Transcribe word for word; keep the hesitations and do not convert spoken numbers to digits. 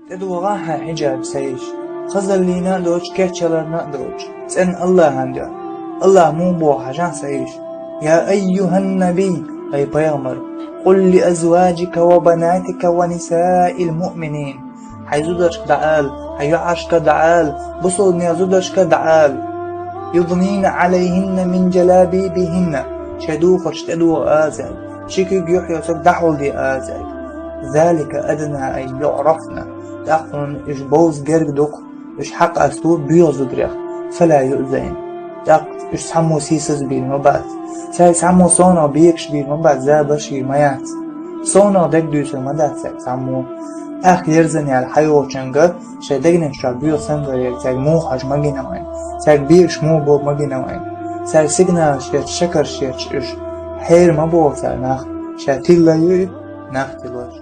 ТӀедогӀа хьайн хьиджаб, са йиша. Хазаллина а доцуш, кечъяларна а доцуш, цӀена Аллахьан дуьхьа. Аллахь муха боху хьажахь, са йиша: «Я айюхьан-набий», хӀай пайхамар, «къул ли азваджика ва банатика ва нисаил муъминин». Хьайн зударшка дӀаала, хьайн йоӀаршка дӀаала, бусалбанийн зударшка дӀаала: «юднийна Ӏалайхинна мин джалабибихинна», шайн духарш тӀедогӀа ала цаьрга, ши куьг юххе йоцург дӀахьулде ала цаьрга. «Залика адна ан юърафна», тӀаккха хьуна уьш бовза герга ду-кх, уьш хьакъасто боьха зударех, «фала юъзайн». ТӀаккха уьш цхьаммо сийсаз бийр ма бац, цаьрга цхьаммо сонагӀа бегаш бийр ма бац, забарш йийр ма яц. СонагӀа дерг дуьйцур ма дац цаьрга цхьаммо. Ах ерзан яьлла хьайолчуьнга шайн дегнаш чохь боьха сангара ерг цаьрга муха хьажа ма гина вайна, цаьрга бегаш муха бо ма гина вайна. Цаьрга сигналаш етташ, шекарш етташ уьш хьера ма боху цара нах, ша тилла ю и, нах тилош.